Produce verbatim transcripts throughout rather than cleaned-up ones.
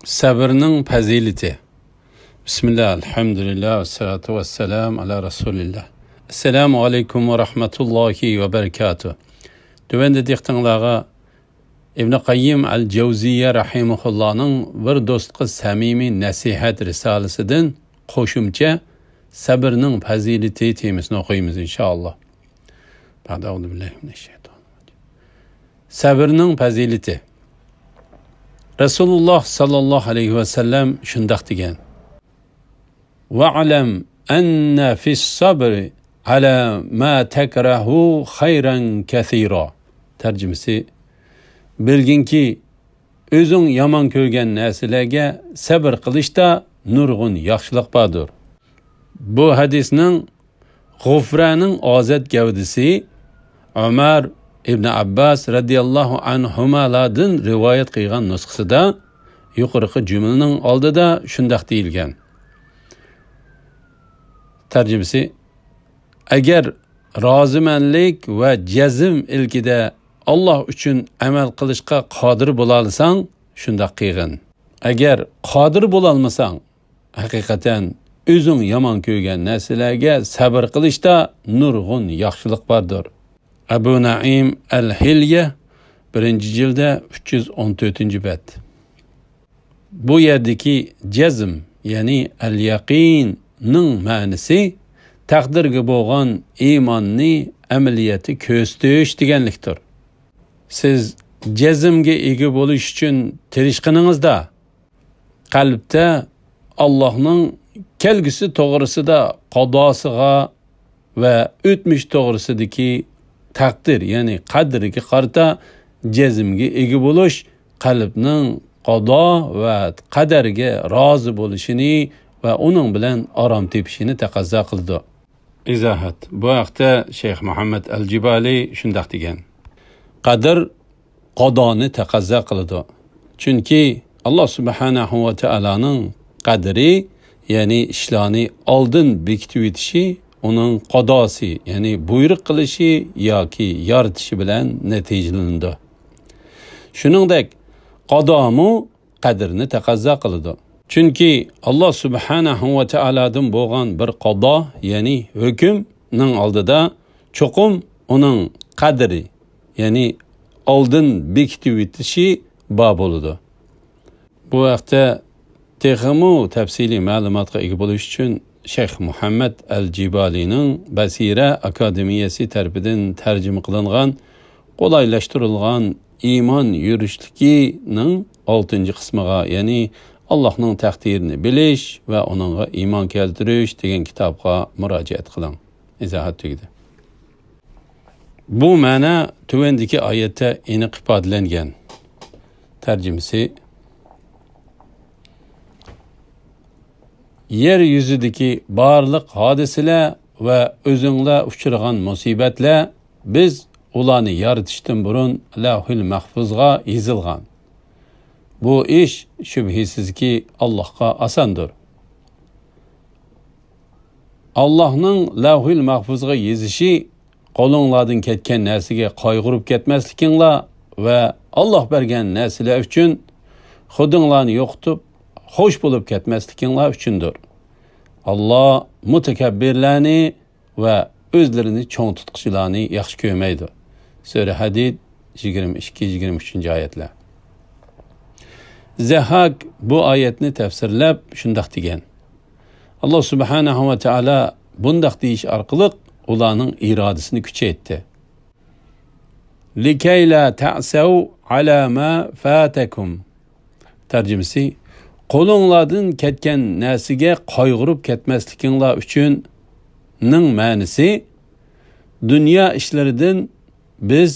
سەبرنىڭ پەزىلىتى. بىسمىللا، ئەلھەمدۇلىللا، ۋەسسالاتۇ ۋەسسالامۇ ئالا رەسۇلىللا. ئەسسالامۇ ئەلەيكۇم ۋە رەھمەتۇللاھى ۋە بەرىكاتۇھ. تۆۋەندە دىققىتىڭلارغا ئىبن قەييىم ئەل جەۋزىيە رەھىمەھۇللانىڭ بىر دوستقا سەمىمىي نەسىھەت رىسالىسىدىن قوشۇمچە سەبرنىڭ پەزىلىتى تېمىسىنى ئوقۇيمىز، ئىنشائاللا. بەئدە، ئەئۇزۇ بىللاھى مىنەششەيتانىررەجىم. سەبرنىڭ پەزىلىتى. رەسۇلۇللا ساللاللاھۇ ئەلەيھى ۋەسەللەم شۇنداق دېگەن: «ۋەئلەم ئەننە فىس سەبرى ئەلا ما تەكرەھۇ خەيرەن كەسىرا.» تەرجىمىسى: بىلگىنكى، ئۆزۈڭ يامان كۆرگەن نەرسىلەرگە سەبر قىلىشتا نۇرغۇن ياخشىلىق باردۇر. بۇ ھەدىسنىڭ غۇفرانىڭ ئازاد گەۋدىسى ئۆمەر ئىبن ئابباس رەزىياللاھۇ ئەنھۇمالاردىن رىۋايەت قىلغان نۇسخىسىدا يۇقىرىقى جۈملىنىڭ ئالدىدا شۇنداق دېيىلگەن. تەرجىمىسى: ئەگەر رازىمەنلىك ۋە جەزم ئىلكىدە ئاللا ئۈچۈن ئەمەل قىلىشقا قادىر بولالىساڭ، شۇنداق قىلغىن. ئەگەر قادىر بولالمىساڭ، ھەقىقەتەن ئۆزۈڭ يامان كۆرگەن نەرسىلەرگە سەبر قىلىشتا نۇرغۇن ياخشىلىق باردۇر. ئەبۇ نەئىم ئەل ھىليە، بىرىنچى جىلدە، ئۈچ يۈز ئون تۆتىنچى بەت. بۇ يەردىكى جەزم، يەنى ئەل يەقىننىڭ مەنىسى تەقدىرگە بولغان ئىماننى ئەمەلىيەتتە كۆرسىتىش دېگەنلىكتۇر. سىز جەزمگە ئىگە بولۇش ئۈچۈن تىرىشقىنىڭىزدا، قەلبتە ئاللاھنىڭ كەلگۈسى توغرىسىدا قازاسىغا ۋە ئۆتمۈش توغرىسىدىكى تەقدىر، يەنى قەدرىگە قارىتا جەزمگە ئىگە بولۇش قەلبنىڭ قازا ۋە قەدەرگە رازى بولۇشىنى ۋە ئۇنىڭ بىلەن ئارام تېپىشىنى تەقەززا قىلىدۇ. ئىزاھات. بۇ ھەقتە شەيخ مۇھەممەد ئەل جىبالى شۇنداق دېگەن: قەدىر قازانى تەقەززا قىلىدۇ. چۈنكى ئاللا سۇبھانەھۇ ۋە تائالانىڭ قەدرى، يەنى ئىشلارنى ئالدىن بېكىتىۋېتىشى، ئۇنىڭ قازاسى، يەنى بۇيرۇق قىلىشى ياكى يارىتىشى بىلەن نەتىجىلىنىدۇ. شۇنىڭدەك، قازامۇ قەدرىنى تەقەززا قىلىدۇ. چۈنكى ئاللا سۇبھانەھۇ ۋە تائالادىن بولغان بىر قازا، يەنى ھۆكۈمنىڭ ئالدىدا چوقۇم ئۇنىڭ قەدرى، يەنى ئالدىن بېكىتىۋېتىشى بار بولىدۇ. بۇ ھەقتە تېخىمۇ تەپسىلىي مەلۇماتقا ئىگە بولۇش ئۈچۈن شەيخ مۇھەممەد ئەل جىبالىنىڭ بەسىرە ئاكادېمىيەسى تەرىپىدىن تەرجىمە قىلىنغان قولايلاشتۇرۇلغان ئىمان يۈرۈشلۈكىنىڭ ئالتىنچى قىسمىغا، يەنى ئاللاھنىڭ تەقدىرىنى بىلىش ۋە ئۇنىڭغا ئىمان كەلتۈرۈش دېگەن كىتابقا مۇراجىئەت قىلىڭ. ئىزاھات تۈگىدى. بۇ مەنە تۆۋەندىكى ئايەتتە ئېنىق ئىپادىلەنگەن. تەرجىمىسى: يەر يۈزىدىكى بارلىق ھادىسىلەر ۋە ئۆزۈڭلار ئۇچرىغان مۇسىبەتلەر، بىز ئۇلارنى يارىتىشتىن بۇرۇن لەۋھىل مەھفۇزغا يېزىلغان. بۇ ئىش شۈبھىسىزكى ئاللاھقا ئاساندۇر. ئاللاھنىڭ لەۋھىل مەھفۇزغا يېزىشى قولۇڭلاردىن كەتكەن نەرسىگە قايغۇرۇپ كەتمەسلىكىڭلار ۋە ئاللاھ بەرگەن نەرسىلەر ئۈچۈن خۇدىڭلارنى يوقىتىپ، خوش بولۇپ كەتمەسلىكىڭلار ئۈچۈندۇر. ئاللاھ مۇتەكەببىرلەرنى ۋە ئۆزلىرىنى چوڭ تۇتقۇچىلارنى ياخشى كۆرمەيدۇ. سۈرە ھەدىد، يىگىرمە ئىككى، يىگىرمە ئۈچىنچى ئايەتلەر. زەھھاك بۇ ئايەتنى تەپسىرلەپ شۇنداق دېگەن: ئاللاھ سۇبھانەھۇ ۋە تائالا بۇنداق دېيىش ئارقىلىق ئۇلارنىڭ ئىرادىسىنى كۈچەيتتى. لىكەيلا تەسەۋ ئالا ما فاتەكۇم. تەرجىمىسى: قولۇڭلاردىن كەتكەن نەرسىگە قايغۇرۇپ كەتمەسلىكىڭلار ئۈچۈن نىڭ مەنىسى، دۇنيا ئىشلىرىدىن بىز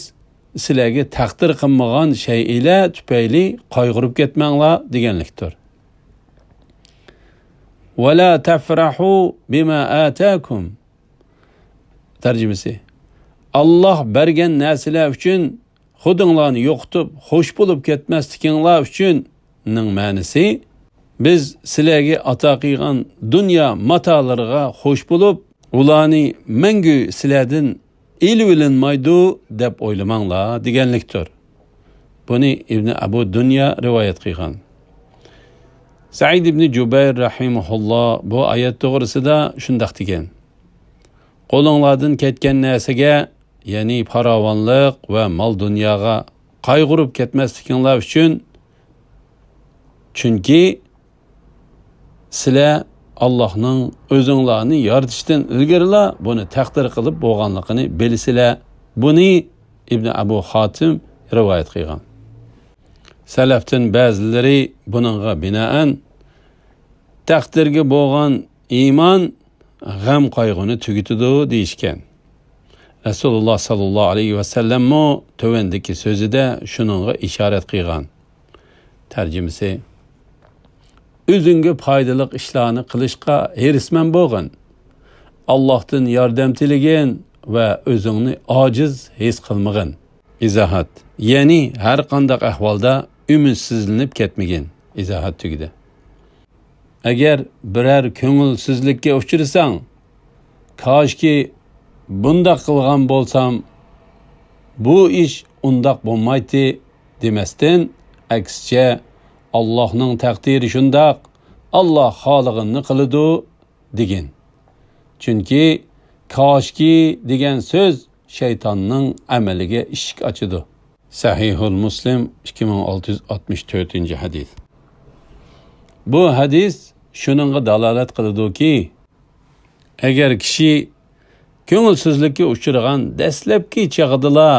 سىلەرگە تەقدىر قىلمىغان شەيئىلەر تۈپەيلى قايغۇرۇپ كەتمەڭلار دېگەنلىكتۇر. ۋەلا تەفرەھۇ بىما ئاتاكۇم. تەرجىمىسى: ئاللاھ بەرگەن نەرسىلەر ئۈچۈن خۇدىڭلارنى يوقىتىپ، خوش بولۇپ كەتمەسلىكىڭلار ئۈچۈن نىڭ مەنىسى، بىز سىلەرگە ئاتا قىلغان دۇنيا ماتالىرىغا خوش بولۇپ، ئۇلارنى مەڭگۈ سىلەردىن ئېلىۋېلىنمايدۇ دەپ ئويلىماڭلار دېگەنلىكتۇر. بۇنى ئىبنى ئەبۇ دۇنيا رىۋايەت قىلغان. سەئىد ئىبنى جۇبەير رەھىمەھۇللا بۇ ئايەت توغرىسىدا شۇنداق دېگەن: قولۇڭلاردىن كەتكەن نەرسىگە، يەنى پاراۋانلىق ۋە مال-دۇنياغا قايغۇرۇپ كەتمەسلىكىڭلار ئۈچۈن، چۈنكى سىلەر ئاللاھنىڭ ئۆزۈڭلارنى يارىتىشتىن ئىلگىرىلا بۇنى تەقدىر قىلىپ بولغانلىقىنى بىلىسىلەر. بۇنى ئىبنى ئەبۇ خاتىم رىۋايەت قىلغان. سەلەفتىن بەزىلىرى بۇنىڭغا بىنائەن، تەقدىرگە بولغان ئىمان غەم-قايغۇنى تۈگىتىدۇ دېيىشكەن. رەسۇلۇللا ساللاللاھۇ ئەلەيھى ۋەسەللەممۇ تۆۋەندىكى سۆزىدە شۇنىڭغا ئىشارەت قىلغان. تەرجىمىسى: ئۆزۈڭگە پايدىلىق ئىشلارنى قىلىشقا ھېرىسمەن بولغىن. ئاللاھتىن ياردەم تىلىگىن ۋە ئۆزۈڭنى ئاجىز ھېس قىلمىغىن. ئىزاھات: يەنى ھەر قانداق ئەھۋالدا ئۈمىدسىزلىنىپ كەتمىگىن. ئىزاھات تۈگىدى. ئەگەر بىرەر كۆڭۈلسىزلىككە ئۇچرىساڭ، كاشكى بۇنداق قىلغان بولسام، بۇ ئىش ئۇنداق بولمايتتى دېمەستىن، ئەكسىچە، ئاللاھنىڭ تەقدىرى شۇنداق، ئاللاھ خالىغىنىنى قىلىدۇ دېگىن. چۈنكى كاشكى دېگەن سۆز شەيتاننىڭ ئەمەلىگە ئىشىك ئاچىدۇ. سەھىھۇل مۇسلىم، ئىككى مىڭ ئالتە يۈز ئاتمىش تۆتىنچى ھەدىس. بۇ ھەدىس شۇنىڭغا دالالەت قىلىدۇكى، ئەگەر كىشى كۆڭۈلسىزلىككە ئۇچرىغان دەسلەپكى چېغىدىلا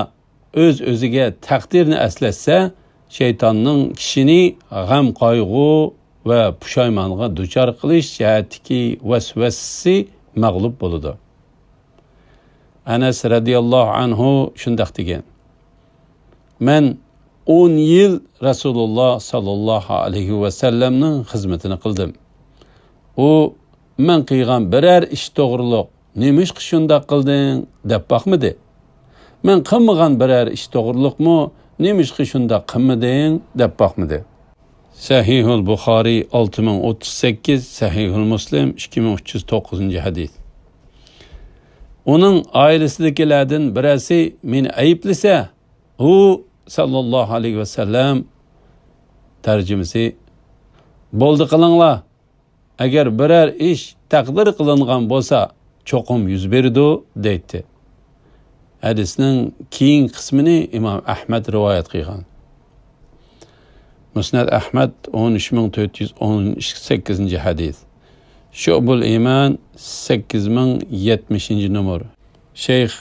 ئۆز-ئۆزىگە تەقدىرنى ئەسلەتسە، شەيتاننىڭ كىشىنى غەم-قايغۇ ۋە پۇشايمانغا دۇچار قىلىش جەھەتتىكى ۋەسۋەسىسى مەغلۇپ بولىدۇ. ئەنەس رەزىياللاھۇ ئەنھۇ شۇنداق دېگەن: مەن ئون يىل رەسۇلۇللا ساللاللاھۇ ئەلەيھى ۋەسەللەمنىڭ خىزمىتىنى قىلدىم. ئۇ مەن قىلغان بىرەر ئىش توغرۇلۇق «نېمىشقا شۇنداق قىلدىڭ؟» دەپ باقمىدى. مەن قىلمىغان بىرەر ئىش توغرۇلۇقمۇ «نېمىشقا شۇنداق قىلمىدىڭ؟» دەپ باقمىدى. سەھىھۇل بۇخارىي ئالتە مىڭ ئوتتۇز سەككىز، سەھىھۇل مۇسلىم ئىككى مىڭ ئۈچ يۈز توققۇزىنچى ھەدىس. ئۇنىڭ ئائىلىسىدىكىلەردىن بىرەرسى مېنى ئەيىبلىسە، ئۇ ساللاللاھۇ ئەلەيھى ۋەسەللەم، تەرجىمىسى: بولدى قىلىڭلار، ئەگەر بىرەر ئىش تەقدىر قىلىنغان بولسا، چوقۇم يۈز بېرىدۇ، دەيتتى. ھەدىسنىڭ كېيىنكى قىسمىنى ئىمام ئەھمەد رىۋايەت قىلغان. مۇسنەد ئەھمەد، ئون ئۈچ مىڭ تۆت يۈز ئون سەككىزىنچى ھەدىس. شۇئبۇل ئىمان، سەككىز مىڭ يەتمىشىنچى نومۇر. شەيخ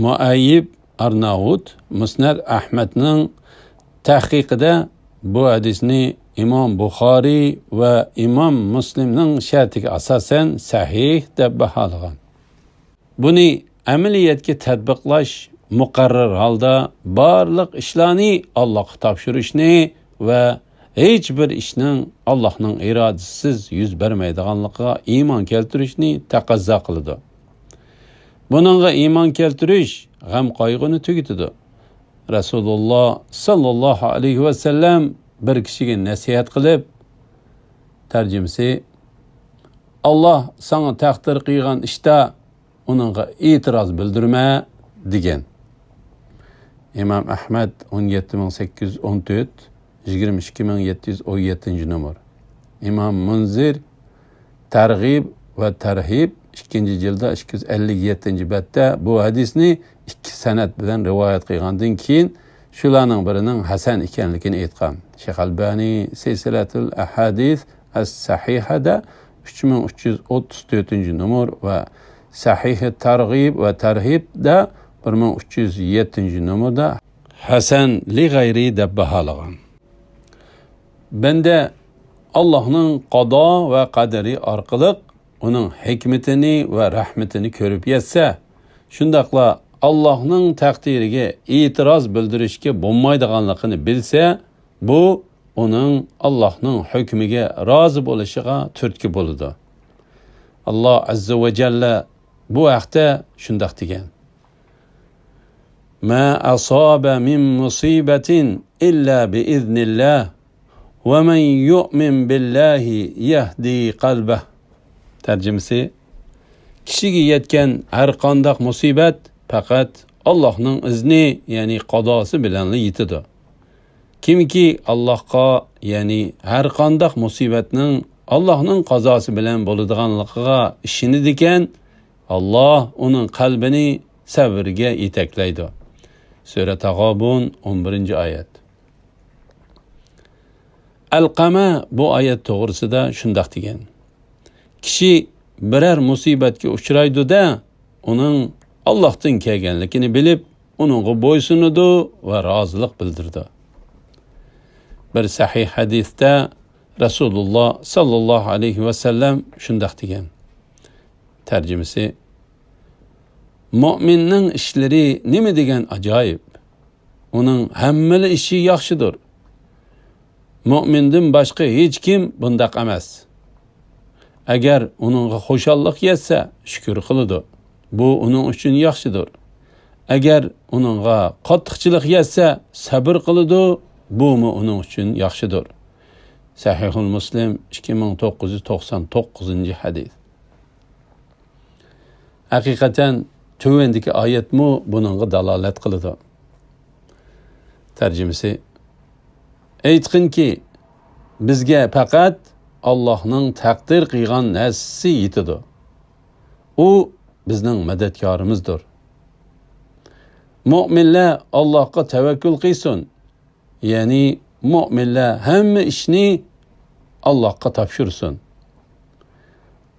مۇئەييىب ئارناۋۇت مۇسنەد ئەھمەدنىڭ تەھقىقىدە بۇ ھەدىسنى ئىمام بۇخارىي ۋە ئىمام مۇسلىمنىڭ شەرتىگە ئاساسەن سەھىھ دەپ باھالىغان. بۇنى ئەمەلىيەتكە تەتبىقلاش مۇقەررەر ھالدا بارلىق ئىشلارنى ئاللاھقا تاپشۇرۇشنى ۋە ھېچ بىر ئىشنىڭ ئاللاھنىڭ ئىرادىسىسىز يۈز بەرمەيدىغانلىقىغا ئىمان كەلتۈرۈشنى تەقەززا قىلىدۇ. بۇنىڭغا ئىمان كەلتۈرۈش غەم-قايغۇنى تۈگىتىدۇ. رەسۇلۇللا ساللاللاھۇ ئەلەيھى ۋەسەللەم بىر كىشىگە نەسىھەت قىلىپ، تەرجىمىسى: «ئاللاھ ساڭا تەقدىر قىلغان ئىشتا ئۇنىڭغا ئېتىراز بىلدۈرمە» دېگەن. ئىمام ئەھمەد، ئون يەتتە مىڭ سەككىز يۈز ئون تۆت، يىگىرمە ئىككى مىڭ يەتتە يۈز ئون يەتتىنچى نومۇر. ئىمام مۇنزىر، تەرغىب ۋە تەرھىب، ئىككىنچى جىلدا، ئىككى يۈز ئەللىك يەتتىنچى بەتتە بۇ ھەدىسنى ئىككى سەنەد بىلەن رىۋايەت قىلغاندىن كېيىن، شۇلارنىڭ بىرىنىڭ ھەسەن ئىكەنلىكىنى ئېيتقان. شەيخ ئەلبانى سىلسىلەتۇل ئەھادىس ئەس سەھىھەدە ئۈچ مىڭ ئۈچ يۈز ئوتتۇز تۆتىنچى نومۇر ۋە سەھىھى تەرغىب ۋە تەرھىبدە بىر مىڭ ئۈچ يۈز يەتتىنچى نومۇردا ھەسەن لىغەيرى دەپ باھالىغان. بەندە ئاللاھنىڭ قازا ۋە قەدىرى ئارقىلىق ئۇنىڭ ھېكمىتىنى ۋە رەھمىتىنى كۆرۈپ يەتسە، شۇنداقلا ئاللاھنىڭ تەقدىرىگە ئېتىراز بىلدۈرۈشكە بولمايدىغانلىقىنى بىلسە، بۇ ئۇنىڭ ئاللاھنىڭ ھۆكمىگە رازى بولۇشىغا تۈرتكە بولىدۇ. ئاللاھ ئەززە ۋە جەللە بۇ ھەقتە شۇنداق دېگەن: ما أصاب من مصيبة إلا بإذن الله، ومن يؤمن بالله يهد قلبه. تەرجىمىسى: كىشىگە يەتكەن ھەر قانداق مۇسىبەت پەقەت ئاللاھنىڭ ئىزنى، يەنى قازاسى بىلەنلا يېتىدۇ. كىمكى ئاللاھقا، يەنى ھەرقانداق مۇسىبەتنىڭ ئاللاھنىڭ قازاسى بىلەن بولىدىغانلىقىغا ئىشىنىدىكەن، ئاللاھ ئۇنىڭ قەلبىنى سەۋرگە يېتەكلەيدۇ. سۈرە تاغابۇن، ئون بىرىنچى ئايەت. ئەلقەمە بۇ ئايەت توغرىسىدا شۇنداق دېگەن: كىشى بىرەر مۇسىبەتكە ئۇچرايدۇ-دە، ئۇنىڭ ئاللاھتىن كەلگەنلىكىنى بىلىپ، ئۇنىڭغا بويسۇنىدۇ ۋە رازىلىق بىلدۈرىدۇ. بىر سەھىھ ھەدىستە رەسۇلۇللاھ ساللاللاھۇ ئەلەيھى ۋەسەللەم شۇنداق دېگەن. تەرجىمىسى: مۆمىننىڭ ئىشلىرى نېمە دېگەن ئاجايىپ! ئۇنىڭ ھەممىلا ئىشى ياخشىدۇر. مۆمىندىن باشقا ھېچكىم بۇنداق ئەمەس. ئەگەر ئۇنىڭغا خۇشاللىق يەتسە، شۈكۈر قىلىدۇ. بۇ ئۇنىڭ ئۈچۈن ياخشىدۇر. ئەگەر ئۇنىڭغا قاتتىقچىلىق يەتسە، سەبر قىلىدۇ. بۇمۇ ئۇنىڭ ئۈچۈن ياخشىدۇر. سەھىھۇل مۇسلىم، ئىككى مىڭ توققۇز يۈز توقسان توققۇزىنچى ھەدىس. ھەقىقەتەن، تۆۋەندىكى ئايەتمۇ بۇنىڭغا دالالەت قىلىدۇ. تەرجىمىسى: ئېيتقىنكى، بىزگە پەقەت ئاللاھنىڭ تەقدىر قىلغان نەرسىسى يېتىدۇ. ئۇ بىزنىڭ مەدەتكارىمىزدۇر. مۆمىنلەر ئاللاھقا تەۋەككۈل قىلسۇن. يەنى مۆمىنلەر ھەممە ئىشنى ئاللاھقا تاپشۇرسۇن.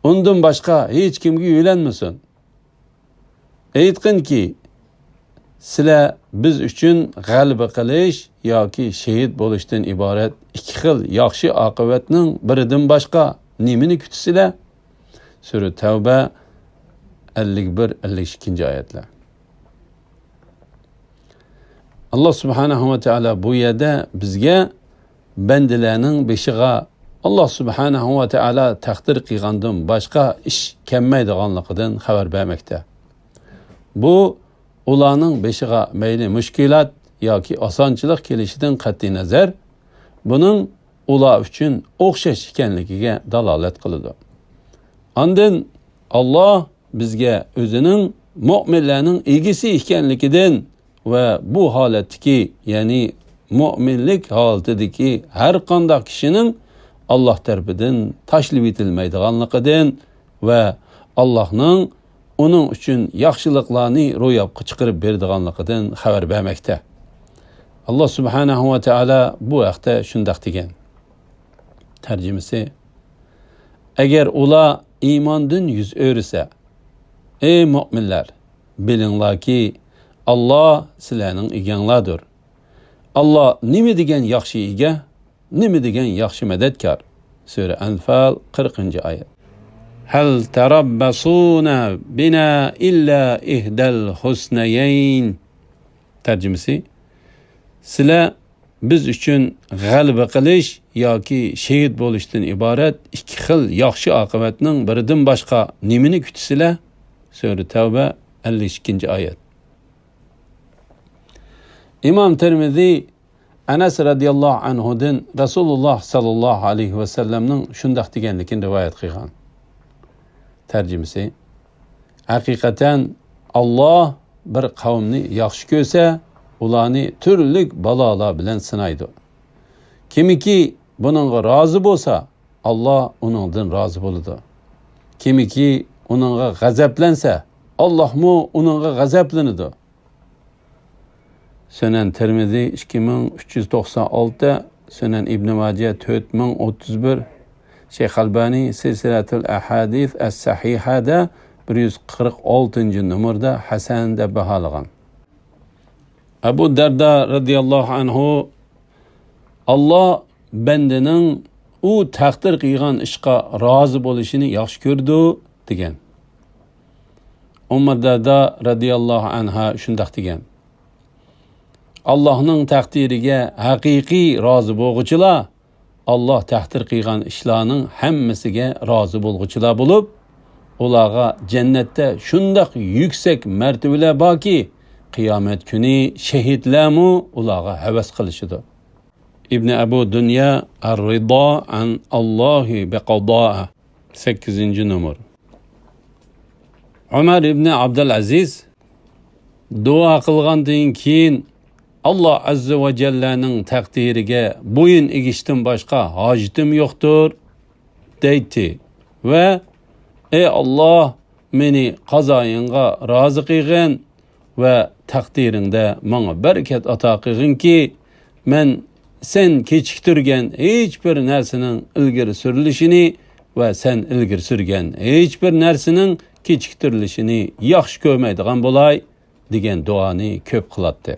ئۇندىن باشقا ھېچكىمگە يۆلەنمىسۇن. ئېيتقىنكى، سىلەر بىز ئۈچۈن غەلىبە قىلىش ياكى شېھىت بولۇشتىن ئىبارەت ئىككى خىل ياخشى ئاقىۋەتنىڭ بىرىدىن باشقا نېمىنى كۈتىسىلەر؟ سۈرە تەۋبە، ئەللىك بىر، ئەللىك ئىككىنچى ئايەتلەر. ئاللاھ سۇبھانەھۇ ۋە تائالا بۇ يەردە بىزگە بەندىلەرنىڭ بېشىغا ئاللاھ سۇبھانەھۇ ۋە تائالا تەقدىر قىلغاندىن باشقا ئىش كەلمەيدىغانلىقىدىن خەۋەر بەرمەكتە. بۇ ئۇلارنىڭ بېشىغا مەيلى مۈشكۈلات ياكى ئاسانچىلىق كېلىشىدىن قەتئىينەزەر، بۇنىڭ ئۇلار ئۈچۈن ئوخشاش ئىكەنلىكىگە دالالەت قىلىدۇ. ئاندىن ئاللاھ بىزگە ئۆزىنىڭ مۆمىنلەرنىڭ ئىگىسى ئىكەنلىكىدىن ۋە بۇ ھالەتتىكى، يەنى مۆمىنلىك ھالىتىدىكى ھەر قانداق كىشىنىڭ ئاللاھ تەرىپىدىن تاشلىۋېتىلمەيدىغانلىقىدىن ۋە ئاللاھنىڭ ئۇنىڭ ئۈچۈن ياخشىلىقلارنى روياپقا چىقىرىپ بېرىدىغانلىقىدىن خەۋەر بەرمەكتە. ئاللاھ سۇبھانەھۇ ۋە تائالا بۇ ھەقتە شۇنداق دېگەن. تەرجىمىسى: ئەگەر ئۇلار ئىماندىن يۈز ئۆرۈسە، ئەي مۆمىنلەر، بىلىڭلاركى، ئاللاھ سىلەرنىڭ ئىگەڭلاردۇر. ئاللاھ نېمە دېگەن ياخشى ئىگە، نېمە دېگەن ياخشى مەدەتكار. سۈرە ئەنفال، قىرىقىنچى ئايەت. هل تربصون بنا إلا إحدى الحسنيين. تەرجىمىسى: سىلەر بىز ئۈچۈن غەلىبە قىلىش ياكى شېھىت بولۇشتىن ئىبارەت ئىككى خىل ياخشى ئاقىۋەتنىڭ بىرىدىن باشقا نېمىنى كۈتىسىلەر؟ سۈرە تەۋبە، ئەللىك ئىككىنچى ئايەت. ئىمام تىرمىزى ئەنەس رەزىياللاھۇ ئەنھۇدىن رەسۇلۇللاھ ساللاللاھۇ ئەلەيھى ۋەسەللەمنىڭ شۇنداق دېگەنلىكىنى رىۋايەت قىلغان. تەرجىمىسى: ھەقىقەتەن، ئاللاھ بىر قەۋمنى ياخشى كۆرسە، ئۇلارنى تۈرلۈك بالالار بىلەن سىنايدۇ. كىمكى بۇنىڭغا رازى بولسا، ئاللاھ ئۇنىڭدىن رازى بولىدۇ. كىمكى ئۇنىڭغا غەزەپلەنسە، ئاللاھمۇ ئۇنىڭغا غەزەپلىنىدۇ. سۈنەن تىرمىزى ئىككى مىڭ ئۈچ يۈز توقسان ئالتە، سۈنەن ئىبنى ماجە تۆت مىڭ ئوتتۇز بىر، شەيخ ئەلبانى سىلسىلەتۇل ئەھادىس ئەس سەھىھەدە بىر يۈز قىرىق ئالتىنچى نومۇردا ھەسەن دەپ باھالىغان. ئەبۇ دەردا رەزىياللاھۇ ئەنھۇ، ئاللاھ بەندىنىڭ ئۇ تەقدىر قىلغان ئىشقا رازى بولۇشىنى ياخشى كۆرىدۇ، دېگەن. ئۇممۇ دەردا رەزىياللاھۇ ئەنھا شۇنداق دېگەن: ئاللاھنىڭ تەقدىرىگە ھەقىقىي رازى بولغۇچىلار، ئاللاھ تەقدىر قىلغان ئىشلارنىڭ ھەممىسىگە رازى بولغۇچىلار بولۇپ، ئۇلارغا جەننەتتە شۇنداق يۈكسەك مەرتىۋىلەر باركى، قىيامەت كۈنى شېھىتلەرمۇ ئۇلارغا ھەۋەس قىلىشىدۇ. ئىبنى ئەبۇ دۇنيا، ئەر-رىدا ئەن ئاللاھى بىقەزائى، سەككىزىنچى نومۇر. ئۆمەر ئىبنى ئابدۇلئەزىز دۇئا قىلغاندىن كېيىن، ئاللا ئەززە ۋە جەللەنىڭ تەقدىرىگە بويۇن ئېگىشتىن باشقا ھاجىتىم يوقتۇر، دەيتتى ۋە ئەي ئاللا، مېنى قازايىڭغا رازى قىلغىن ۋە تەقدىرىڭدە ماڭا بەرىكەت ئاتا قىلغىنكى، مەن سەن كېچىكتۈرگەن ھېچ بىر نەرسىنىڭ ئىلگىرى سۈرۈلۈشىنى ۋە سەن ئىلگىرى سۈرگەن ھېچ بىر نەرسىنىڭ كېچىكتۈرۈلۈشىنى ياخشى كۆرمەيدىغان بولاي، دېگەن دۇئانى كۆپ قىلاتتى.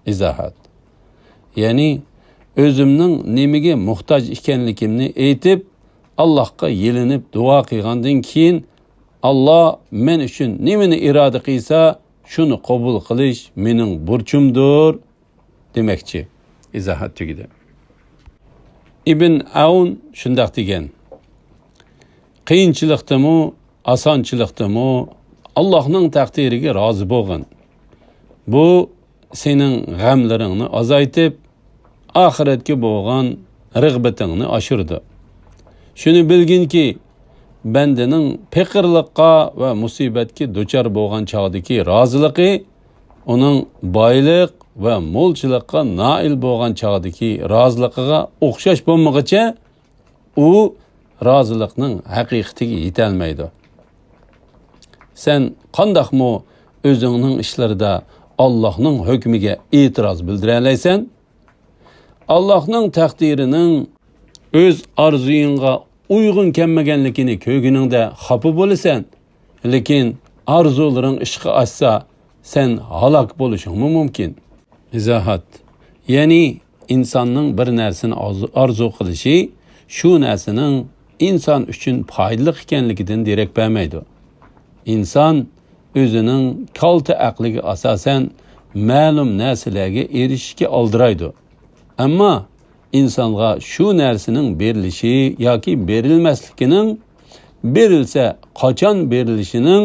ئىزاھات. يەنى، ئۆزۈمنىڭ نېمىگە موھتاج ئىكەنلىكىمنى ئېيتىپ، ئاللاھقا يېلىنىپ دۇئا قىلغاندىن كېيىن، ئاللا مەن ئۈچۈن نېمىنى ئىرادە قىلسا، شۇنى قوبۇل قىلىش مېنىڭ بۇرچۇمدۇر، دېمەكچى. ئىزاھات تۈگىدى. ئىبن ئەۋن شۇنداق دېگەن: قىيىنچىلىقتىمۇ، ئاسانچىلىقتىمۇ ئاللاھنىڭ تەقدىرىگە رازى بولغىن. بۇ سېنىڭ غەملىرىڭنى ئازايتىپ، ئاخىرەتكە بولغان رىغبىتىڭنى ئاشۇرىدۇ. شۇنى بىلگىنكى، بەندىنىڭ پېقىرلىققا ۋە مۇسىبەتكە دۇچار بولغان چاغدىكى رازىلىقى ئۇنىڭ بايلىق ۋە مولچىلىققا نائىل بولغان چاغدىكى رازىلىقىغا ئوخشاش بولمىغۇچە، ئۇ رازىلىقنىڭ ھەقىقىتىگە يېتەلمەيدۇ. سەن قانداقمۇ ئۆزۈڭنىڭ ئىشلىرىدا ئاللاھنىڭ ھۆكمىگە ئېتىراز بىلدۈرەلەيسەن؟ ئاللاھنىڭ تەقدىرىنىڭ ئۆز ئارزۇيۇڭغا ئۇيغۇن كەلمىگەنلىكىنى كۆرگىنىڭدە خاپا بولىسەن، لېكىن ئارزۇلىرىڭ ئىشقا ئاشسا، سەن ھالاك بولۇشۇڭمۇ مۇمكىن. ئىزاھات. يەنى، ئىنساننىڭ بىر نەرسىنى ئارزۇ، ئارزۇ قىلىشى شۇ نەرسىنىڭ ئىنسان ئۈچۈن پايدىلىق ئىكەنلىكىدىن دېرەك بەرمەيدۇ. ئىنسان ئۆزىنىڭ كالتە ئەقلىگە ئاساسەن مەلۇم نەرسىلەرگە ئېرىشىشكە ئالدىرايدۇ. ئەمما ئىنسانغا شۇ نەرسىنىڭ بېرىلىشى ياكى بېرىلمەسلىكىنىڭ، بېرىلسە قاچان بېرىلىشىنىڭ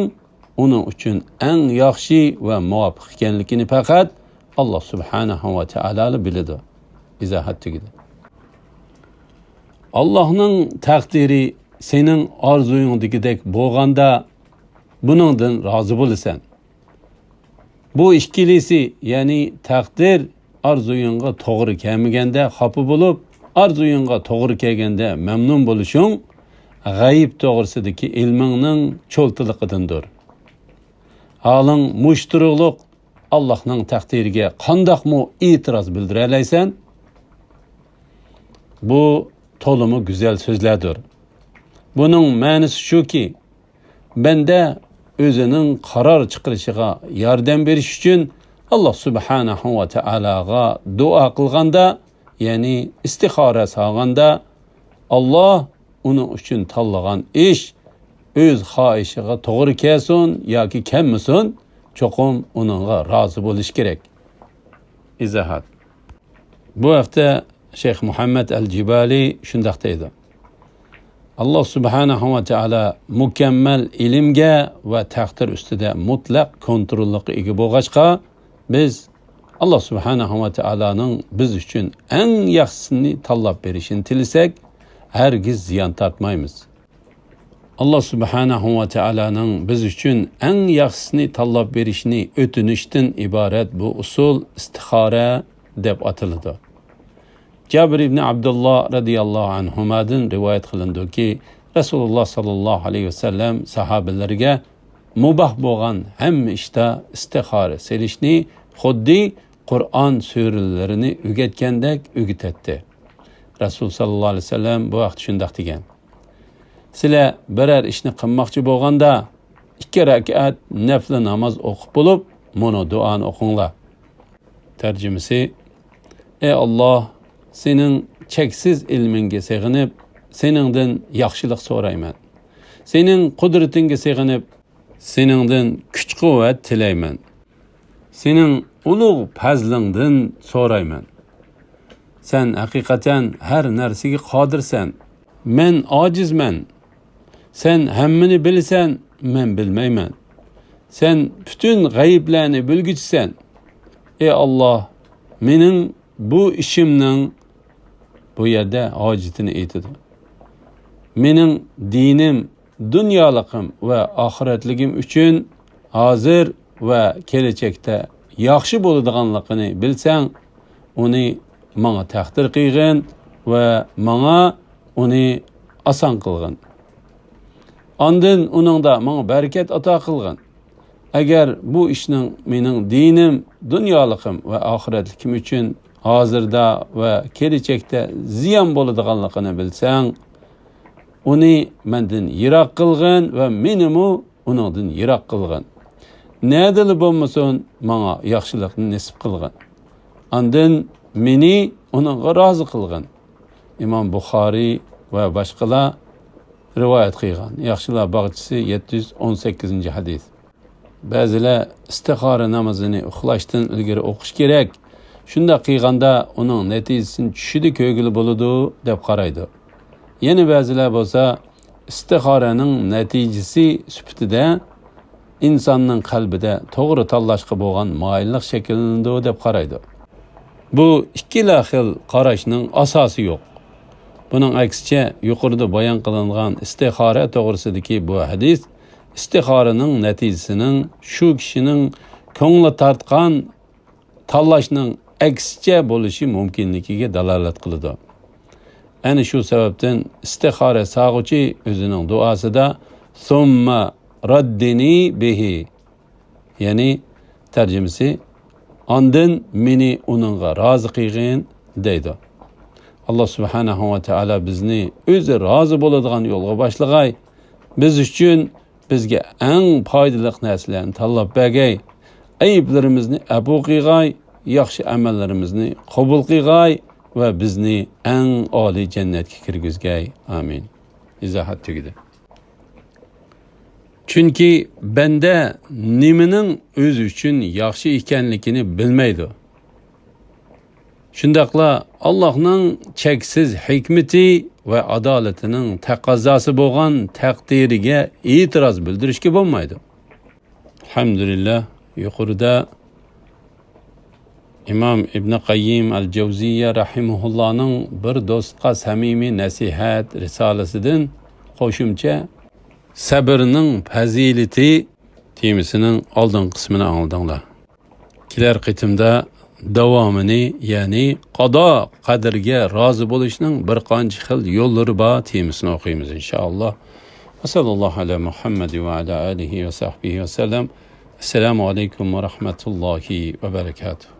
ئۇنىڭ ئۈچۈن ئەڭ ياخشى ۋە مۇۋاپىق ئىكەنلىكىنى پەقەت ئاللا سۇبھانەھۇ ۋە تائالالا بىلىدۇ. ئىزاھات تۈگىدى. ئاللاھنىڭ تەقدىرى سېنىڭ ئارزۇيۇڭدىكىدەك بولغاندا، بۇنىڭدىن رازى بولىسەن. بۇ ئىككىلىسى، يەنى تەقدىر ئارزۇيۇڭغا توغرا كەلمىگەندە خاپا بولۇپ، ئارزۇيۇڭغا توغرا كەلگەندە مەمنۇن بولۇشۇڭ غەيىب توغرىسىدىكى ئىلمىڭنىڭ چولتىلىقىدىندۇر. ھالىڭ مۇشۇ تۇرۇقلۇق، ئاللاھنىڭ تەقدىرىگە قانداقمۇ ئېتىراز بىلدۈرەلەيسەن؟ بۇ تولىمۇ گۈزەل سۆزلەردۇر. بۇنىڭ مەنىسى شۇكى، بەندە ئۆزىنىڭ قارار چىقىرىشىغا ياردەم بېرىش ئۈچۈن ئاللا سۇبھانەھۇ ۋە تائالاغا دۇئا قىلغاندا، يەنى ئىستىخارە سالغاندا، ئاللا ئۇنىڭ ئۈچۈن تاللىغان ئىش ئۆز خاھىشىغا توغرا كەلسۇن ياكى كەلمىسۇن، چوقۇم ئۇنىڭغا رازى بولۇش كېرەك. ئىزاھات. بۇ ھەقتە شەيخ مۇھەممەد ئەل جىبالى شۇنداق دەيدۇ: ئاللا سۇبھانەھۇ ۋە تائالا مۇكەممەل ئىلىمگە ۋە تەقدىر ئۈستىدە مۇتلەق كونتروللۇققا ئىگە بولغاچقا، بىز ئاللا سۇبھانەھۇ ۋە تائالانىڭ بىز ئۈچۈن ئەڭ ياخشىسىنى تاللاپ بېرىشىنى تىلىسەك، ھەرگىز زىيان تارتمايمىز. ئاللا سۇبھانەھۇ ۋە تائالانىڭ بىز ئۈچۈن ئەڭ ياخشىسىنى تاللاپ بېرىشىنى ئۆتۈنۈشتىن ئىبارەت بۇ ئۇسۇل ئىستىخارە دەپ ئاتىلىدۇ. جابىر ئىبنى ئابدۇللا رەزىياللاھۇ ئەنھۇمادىن رىۋايەت قىلىنىدۇكى، رەسۇلۇللا ساللاللاھۇ ئەلەيھى ۋەسەللەم ساھابىلىرىگە مۇباھ بولغان ھەممە ئىشتا ئىستىخارە سېلىشنى خۇددى قۇرئان سۈرىلىرىنى ئۆگەتكەندەك ئۆگىتەتتى. رەسۇل ساللاللاھۇ ئەلەيھى ۋەسەللەم بۇ ھەقتە شۇنداق دېگەن: سىلەر بىرەر ئىشنى قىلماقچى بولغاندا، ئىككى رەكەت نەپلى ناماز ئوقۇپ بولۇپ، مۇنۇ دۇئانى ئوقۇڭلار. تەرجىمىسى: ئەي ئاللا، سېنىڭ چەكسىز ئىلمىڭگە سېغىنىپ، سېنىڭدىن ياخشىلىق سورايمەن. سېنىڭ قۇدرىتىڭگە سېغىنىپ، سېنىڭدىن كۈچ-قۇۋۋەت تىلەيمەن. سېنىڭ ئۇلۇغ پەزلىڭدىن سورايمەن. سەن ھەقىقەتەن ھەر نەرسىگە قادىرسەن. مەن ئاجىزمەن. سەن ھەممىنى بىلىسەن، مەن بىلمەيمەن. سەن پۈتۈن غەيىبلەرنى بىلگۈچىسەن. ئەي ئاللا، مېنىڭ بۇ ئىشىمنىڭ، بۇ يەردە ھاجىتىنى ئېيتىدۇ. مېنىڭ دىنىم، دۇنيالىقىم ۋە ئاخىرەتلىكىم ئۈچۈن ھازىر ۋە كېلەچەكتە ياخشى بولىدىغانلىقىنى بىلسەڭ، ئۇنى ماڭا تەقدىر قىلغىن ۋە ماڭا ئۇنى ئاسان قىلغىن. ئاندىن ئۇنىڭدا ماڭا بەرىكەت ئاتا قىلغىن. ئەگەر بۇ ئىشنىڭ مېنىڭ دىنىم، دۇنيالىقىم ۋە ئاخىرەتلىكىم ئۈچۈن ھازىردا ۋە كېلىچەكتە زىيان بولىدىغانلىقىنى بىلسەڭ، ئۇنى مەندىن يىراق قىلغىن ۋە مېنىمۇ ئۇنىڭدىن يىراق قىلغىن. نەدىلا بولمىسۇن، ماڭا ياخشىلىقنى نېسىپ قىلغىن. ئاندىن مېنى ئۇنىڭغا رازى قىلغىن. ئىمام بۇخارىي ۋە باشقىلار رىۋايەت قىلغان. ياخشىلار باغچىسى، يەتتە يۈز ئون سەككىزىنچى ھەدىس. بەزىلەر ئىستىخارە نامىزىنى ئۇخلاشتىن ئىلگىرى ئوقۇش كېرەك. شۇنداق قىلغاندا ئۇنىڭ نەتىجىسىنى چۈشىدە كۆرگىلى بولىدۇ، دەپ قارايدۇ. يەنە بەزىلەر بولسا ئىستىخارەنىڭ نەتىجىسى سۈپىتىدە ئىنساننىڭ قەلبىدە توغرا تاللاشقا بولغان مايىللىق شەكىللىنىدۇ، دەپ قارايدۇ. بۇ ئىككىلا خىل قاراشنىڭ ئاساسى يوق. بۇنىڭ ئەكسىچە، يۇقىرىدا بايان قىلىنغان ئىستىخارە توغرىسىدىكى بۇ ھەدىس ئىستىخارىنىڭ نەتىجىسىنىڭ شۇ كىشىنىڭ كۆڭلى تارتقان تاللاشنىڭ ئەكسىچە بولۇشى مۇمكىنلىكىگە دالالەت قىلىدۇ. ئەنە شۇ سەۋەبتىن ئىستىخارە ساغۇچى ئۆزىنىڭ دۇئاسىدا «سۇممە رەددىنى بىھى»، يەنى تەرجىمىسى، «ئاندىن مېنى ئۇنىڭغا رازى قىلغىن» دەيدۇ. ئاللا سۇبھانەھۇ ۋە تائالا بىزنى ئۆزى رازى بولىدىغان يولغا باشلىغاي. بىز ئۈچۈن بىزگە ئەڭ پايدىلىق نەرسىلەرنى تاللاپ بەرگەي، ئەيىبلىرىمىزنى ئەپۇ قىلغاي، ياخشى ئەمەللىرىمىزنى قوبۇل قىلغاي ۋە بىزنى ئەڭ ئالىي جەننەتكە كىرگۈزگەي. ئامىن. ئىزاھات تۈگىدى. چۈنكى بەندە نېمىنىڭ ئۆزى ئۈچۈن ياخشى ئىكەنلىكىنى بىلمەيدۇ. شۇنداقلا ئاللاھنىڭ چەكسىز ھېكمىتى ۋە ئادالىتىنىڭ تەقەززاسى بولغان تەقدىرىگە ئېتىراز بىلدۈرۈشكە بولمايدۇ. ئەلھەمدۇلىللاھ، يۇقىرىدا ئىمام ئىبنى قەييىم ئەل جەۋزىيە رەھىمەھۇللاھنىڭ بىر دوستقا سەمىمىي نەسىھەت رىسالىسىدىن قوشۇمچە «سەبرنىڭ پەزىلىتى» تېمىسىنىڭ ئالدىنقى قىسمىنى ئاڭلىدىڭلار. كېلەر قېتىمدا داۋامىنى، يەنى قادا قەدىرگە رازى بولۇشنىڭ بىر قانچە خىل يوللىرى بار تېمىسىنى ئوقۇيمىز، ئىنشائاللا. ۋەسەللاللاھۇ ئەلا مۇھەممەد ۋە ئەلا ئالىھى ۋە سەھبىھى ۋەسەللەم. ئەسسالامۇ ئەلەيكۇم ۋە رەھمەتۇللاھى ۋە بەرەكاتۇھ.